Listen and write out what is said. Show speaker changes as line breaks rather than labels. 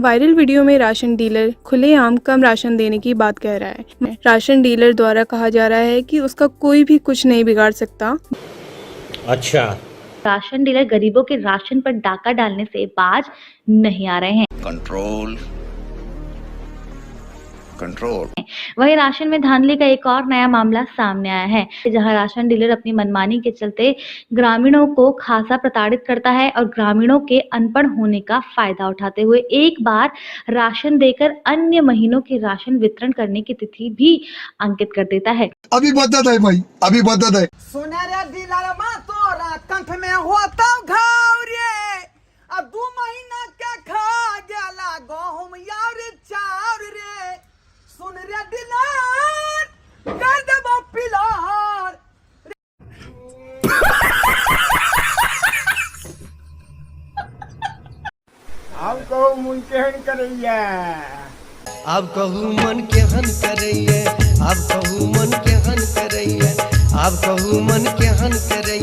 Viral video में ration dealer खुलेआम कम ration देने की बात कह रहा है। राशन डीलर द्वारा कहा जा रहा है कि उसका कोई भी कुछ नहीं बिगाड़ सकता।
अच्छा।
राशन डीलर गरीबों के राशन पर डाका डालने से बाज नहीं आ रहे हैं।
Control control.
वहीं राशन में धांधली का एक और नया मामला सामने आया है, जहां राशन डीलर अपनी मनमानी के चलते ग्रामीणों को खासा प्रताड़ित करता है और ग्रामीणों के अनपढ़ होने का फायदा उठाते हुए एक बार राशन देकर अन्य महीनों के राशन वितरण करने की तिथि भी अंकित कर देता है।
अभी मदद है भाई, अभी मदद है।
सुने रे डीलरवा, तोरा कंठ में होता घाव रे, आ 2 महीना के खा गेला गहूम यार चाउर रे। सुन रे डीलर, कर देबो पिलर।
आब कहू मन केहन करैया।
आब कहू मन केहन करैया, आब कहू मन केहन करैया, आब कहू मन केहन करैया।